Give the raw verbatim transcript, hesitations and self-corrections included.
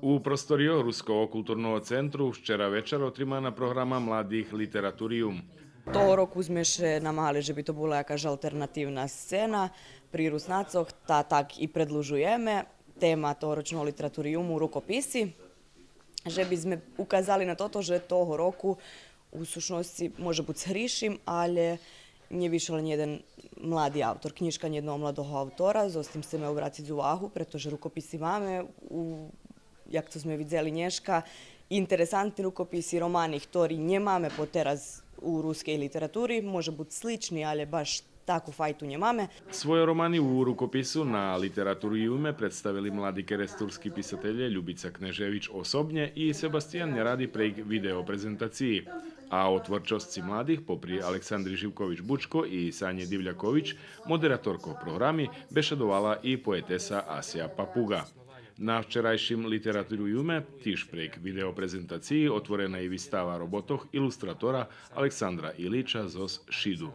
У просторийох Руского културного центру вчера вечар отримана програма младих Литературиюм. Того року зме ше намагали же би то була якаш алтернативна сцена при Руснацох, та так и предлужуєме. Тема тогорочного Литературиюму рукописи, же би зме указали на тото же того року у сущносци, може буц гришим, але нє вишол нєден млади автор, кнїжка нєдного младого автора, зоз тим сцеме обрациц увагу, прето же рукописи маме, у, як то зме видзели нєшка, интересантни рукописи, романи, хтори нємаме потераз у рускей литератури, може буц слични, але баш таку файту нємаме. Свойо романи у рукопису на Литературиюме представели млади керестурски писателє Любица Кнежевич особнє и Себастиян Няради прейґ видео презентациї. А о творчосци младих, попри Александри Живкович-Бучко и Санї Дивлякович, модераторкох програми бешедовала и поетеса Асия Папуґа. На вчерайшим Литературиюме, тиж прейґ видео презентациї, отворена и вистава роботох илустратора Александра Илича зоз Шиду.